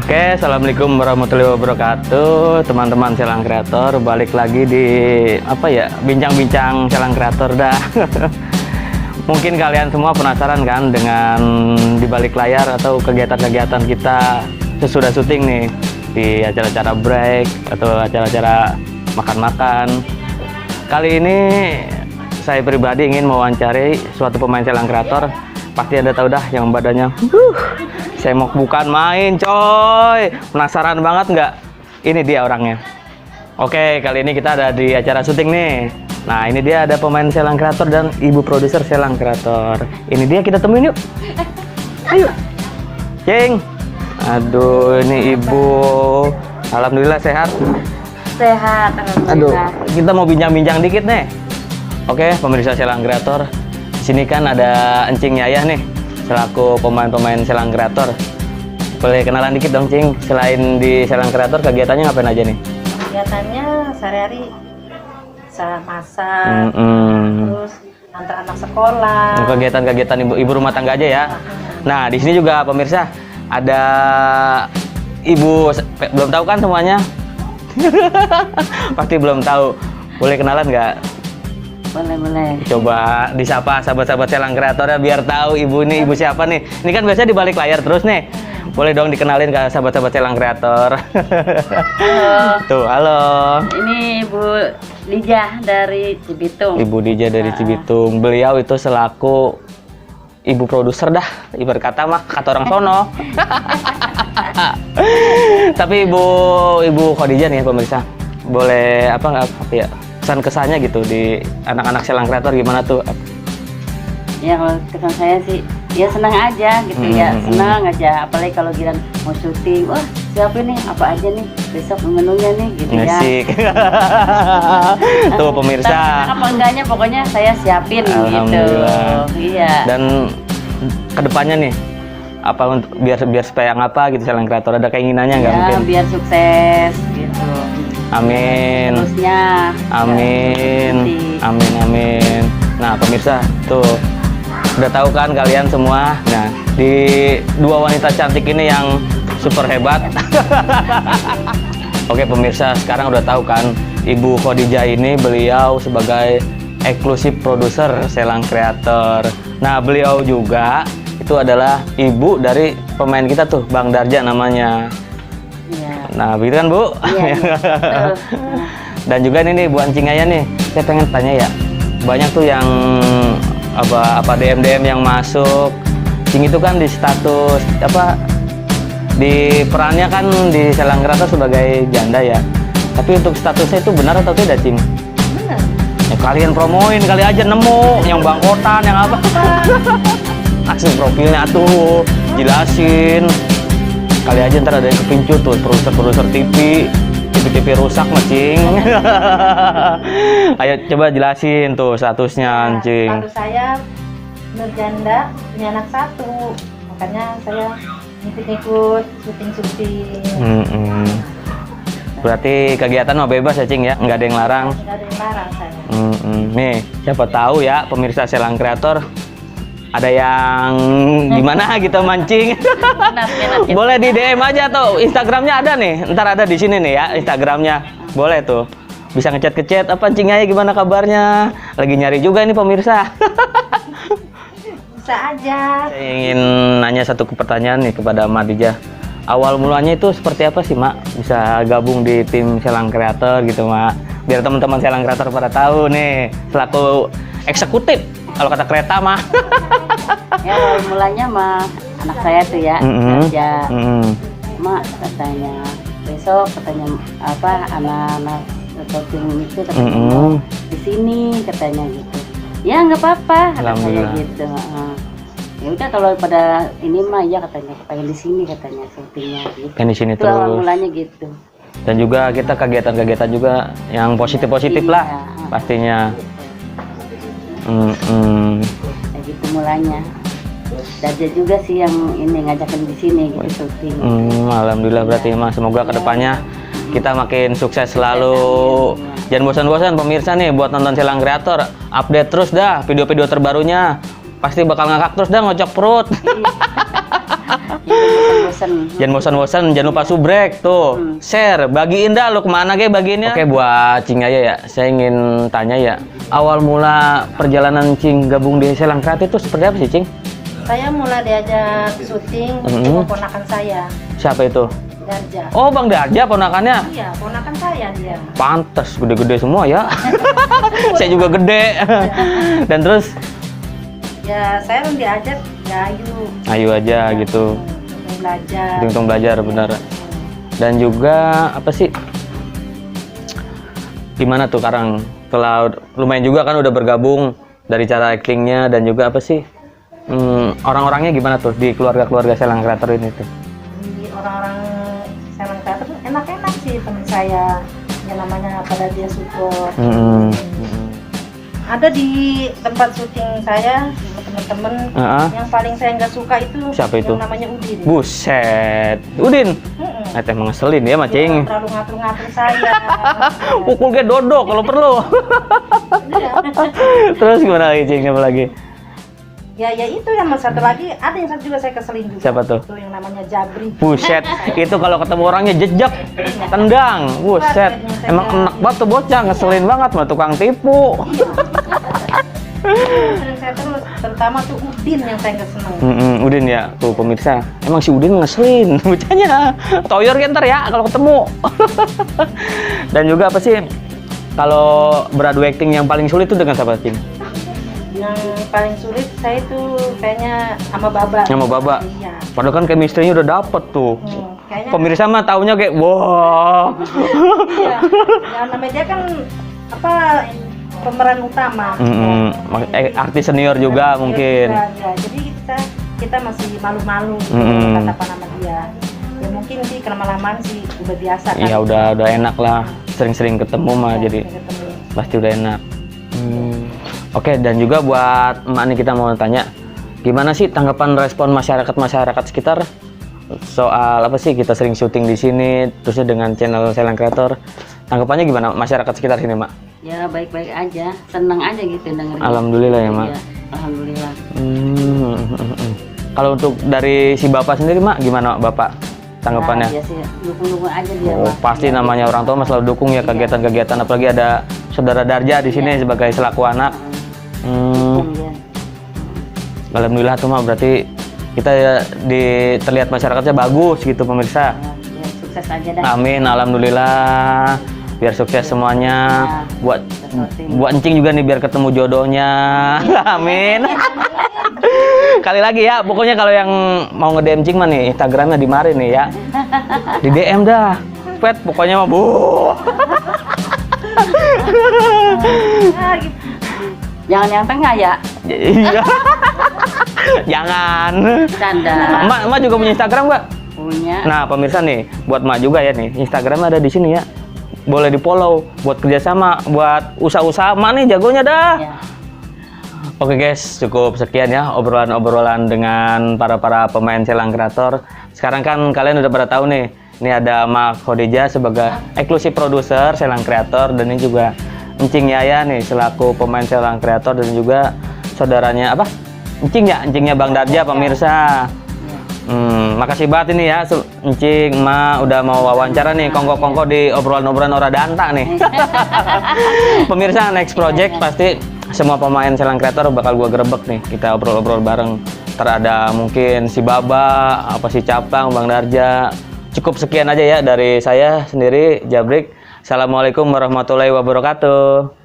Oke, assalamualaikum warahmatullahi wabarakatuh, teman-teman Selang Kreator. Balik lagi di bincang-bincang Selang Kreator dah. Mungkin kalian semua penasaran kan dengan di balik layar atau kegiatan-kegiatan kita sesudah syuting nih, di acara-acara break atau acara-acara makan-makan. Kali ini saya pribadi ingin mewawancari suatu pemain Selang Kreator. Pasti Anda tahu dah yang badannya semok bukan main, coy. Penasaran banget nggak? Ini dia orangnya. Oke, kali ini kita ada di acara syuting nih. Nah, ini dia ada pemain Selang Kreator dan ibu produser Selang Kreator. Ini dia, kita temuin yuk. Ayo. Cing. Aduh, ini ibu. Alhamdulillah sehat. Sehat, alhamdulillah. Aduh, kita mau bincang-bincang dikit nih. Oke, pemirsa Selang Kreator. Di sini kan ada Encing Yayah nih, selaku pemain-pemain Selang Kreator. Boleh kenalan dikit dong, Cing. Selain di Selang Kreator, kegiatannya ngapain aja nih? Kegiatannya sehari-hari masak, terus antar anak sekolah. Kegiatan-kegiatan ibu rumah tangga aja ya. Nah, di sini juga pemirsa ada ibu, belum tahu kan semuanya? Pasti belum tahu. Boleh kenalan nggak? Boleh. Coba disapa sahabat-sahabat Selang Kreator ya, biar tahu ibu ini ibu siapa nih. Ini kan biasanya di balik layar terus nih. Boleh dong dikenalin ke sahabat-sahabat Selang Kreator. Halo. Tuh, halo. Ini Ibu Dijah dari Cibitung. Ibu Dijah dari Cibitung. Beliau itu selaku ibu produser dah, ibarat kata mah kata orang sono. Tapi ibu Khadijah nih pemirsa, boleh apa ya, kesan-kesannya gitu di anak-anak Selang Kreator gimana tuh? Ya, kalau kesan saya sih ya senang aja gitu ya, senang aja. Apalagi kalau Gilang mau syuting, wah siapin nih apa aja nih besok menunya nih gitu ya. Asik. Tuh pemirsa. Apa enggaknya pokoknya saya siapin gitu. Iya. Dan kedepannya nih apa untuk biar supaya ngapa gitu Selang Kreator, ada keinginannya nggak Ya, mungkin? biar sukses gitu. Amin. Terusnya. Amin. Amin. Nah pemirsa tuh udah tahu kan kalian semua. Nah, di dua wanita cantik ini yang super hebat. Oke pemirsa, sekarang udah tahu kan Ibu Khadijah ini beliau sebagai eksklusif produser Selang Kreator. Nah, beliau juga itu adalah ibu dari pemain kita tuh, Bang Darja namanya. Iya. Nah, begitu kan Bu? Iya. Dan juga ini nih Bu Encing Yayah nih, saya pengen tanya ya, banyak tuh yang apa DM yang masuk. Cing itu kan di status di perannya kan di Selang Kreator sebagai janda ya. Tapi untuk statusnya itu benar atau tidak, Cing? Benar. Ya, kalian promoin kali aja, nemu yang bangkotan yang apa. Langsung profilnya tuh jelasin. Kali aja ntar ada yang kepincut tuh, produser TV rusak macing. Ayo coba jelasin tuh statusnya, Cing. Status saya berjanda, punya anak satu, makanya saya ikut syuting. Berarti kegiatan mah bebas ya, Cing ya, nggak ada yang larang. Nggak ada yang larang saya. Nih, siapa tahu ya pemirsa Selang Kreator ada yang gimana gitu mancing. Boleh di DM aja tuh, Instagramnya ada nih, ntar ada di sini nih ya Instagramnya. Boleh tuh, bisa ngechat apa Encing Yayah gimana kabarnya, lagi nyari juga ini pemirsa. Bisa aja. Saya ingin nanya satu pertanyaan nih kepada Mak Dijah. Awal mulanya itu seperti apa sih Mak bisa gabung di tim Selang Kreator gitu Mak, biar teman-teman Selang Kreator pada tahu nih, selaku eksekutif kalau kata kereta mah. Ya, awal mulanya mah anak saya tuh ya kerja. Mak katanya besok katanya anak-anak syuting itu katanya di sini katanya gitu. Ya nggak apa-apa kata saya gitu. Ya udah kalau pada ini mah ya katanya pengen di sini katanya syutingnya gitu. Kan di sini itu terus. awal mulanya gitu. Dan juga kita kegiatan-kegiatan juga yang positif-positif lah pastinya. Kayak gitu mulanya. Darja juga sih yang ini ngajakin di sini gitu syuting. Alhamdulillah berarti Mas, semoga kedepannya kita makin sukses selalu. Jangan bosan-bosan pemirsa nih buat nonton Selang Kreator, update terus dah video-video terbarunya. Pasti bakal ngakak terus dah, ngocok perut. bosan-bosan. Jangan bosan-bosan, jangan lupa subrek tuh. Share, bagiin dah lu kemana ke bagiinnya. Oke, buat Cing Yaya ya, saya ingin tanya ya, awal mula perjalanan Cing gabung di Selang Kreator itu seperti apa sih, Cing? Saya mulai diajak syuting sama ponakan saya, Siapa itu? Darja. Oh, Bang Darja ponakannya. Iya, ponakan saya dia. Pantes, gede-gede semua ya. Saya juga gede. Dan terus? Ya, saya pun diajak, ya Ayo aja gitu. Untuk belajar. Untung belajar, benar. Dan juga, apa sih? Gimana tuh sekarang? Setelah lumayan juga kan udah bergabung dari cara actingnya dan juga apa sih? Orang-orangnya gimana tuh di keluarga-keluarga Selang Kreator ini tuh? Di orang-orang Selang Kreator enak-enak sih teman saya. Yang namanya pada dia support. Ada di tempat syuting saya teman-teman yang paling saya nggak suka itu siapa itu? Yang namanya Udin. Buset, Udin. Nah, emang ngeselin ya, Macing. Terlalu ngatur-ngatur saya. Pukul kayak dodo kalau perlu. Terus gimana lagi, Cing? Apa lagi? Ya itu yang satu lagi, ada yang satu juga saya keselin juga. Siapa tuh? Itu yang namanya Jabri. Buset, itu kalau ketemu orangnya jejak, tendang. Buset, emang enak banget tuh bocah, ngeselin banget mah tukang tipu. Sering saya terus, terutama tuh Udin yang saya nggak seneng. Udin ya, tuh pemirsa. Emang si Udin ngeselin, bocahnya. Toyor kan ntar ya kalau ketemu. Dan juga apa sih, kalau beradu acting yang paling sulit itu dengan siapa, Cing? Yang paling sulit saya tuh kayaknya sama Baba. Sama Baba? Iya. Padahal kan chemistry-nya udah dapet tuh. Kayaknya Pemirsa mah taunya kayak, wah. iya. Yang namanya dia kan apa pemeran utama. Artis senior juga mungkin. Ya, jadi kita masih malu-malu kata apa nama dia. Ya mungkin sih kelama-lamaan sih udah biasa kan. Iya udah enak lah. Sering-sering ketemu mah jadi pasti udah enak. Oke, dan juga buat Emak nih kita mau tanya, gimana sih tanggapan respon masyarakat sekitar soal apa sih kita sering syuting di sini, terusnya dengan channel Selang Kreator, tanggapannya gimana masyarakat sekitar sini, Mak? Ya baik-baik aja, seneng aja gitu dengerin. Alhamdulillah ya, Mak. Iya, alhamdulillah. Kalau untuk dari si Bapak sendiri, Mak, gimana Bapak tanggapannya? Nah, ya sih, dukung-dukung aja dia. Oh, pasti namanya orang tua selalu dukung ya kegiatan-kegiatan, apalagi ada saudara Darja di sini sebagai selaku anak. Ya. Alhamdulillah tuh, Mak, berarti kita ya terlihat masyarakatnya bagus gitu, pemirsa. Ya, sukses aja dah. Amin, alhamdulillah. Biar sukses semuanya. Buat Encing juga nih biar ketemu jodohnya. Amin. Kali lagi ya, pokoknya kalau yang mau nge-DM Cing mah nih, Instagramnya di mari nih ya. Di DM dah. Pet, pokoknya mah bu. Jangan yang tengah ya. Iya. Jangan. Canda. Emak juga punya Instagram nggak? Punya. Nah, pemirsa nih, buat Emak juga ya nih, Instagram ada di sini ya. Boleh di-follow buat kerjasama, buat usaha-usaha Emak nih jagonya dah. Ya. Oke guys, cukup sekian ya obrolan-obrolan dengan para pemain Selang Kreator. Sekarang kan kalian udah pada tahu nih, ini ada Mak Khadijah sebagai eksklusif produser Selang Kreator, dan ini juga Encing Yaya nih selaku pemain Selang Kreator, dan juga saudaranya apa? Encingnya Bang Darja, pemirsa. Makasih banget ini ya Encing, Emak udah mau wawancara nih, kongko-kongko di obrolan-obrolan ora danta nih. Pemirsa, next project pasti semua pemain Selang Kreator bakal gua gerebek nih, kita obrol-obrol bareng. Ntar ada mungkin si Baba, apa si Capang, Bang Darja. Cukup sekian aja ya dari saya sendiri, Jabrik. Assalamualaikum warahmatullahi wabarakatuh.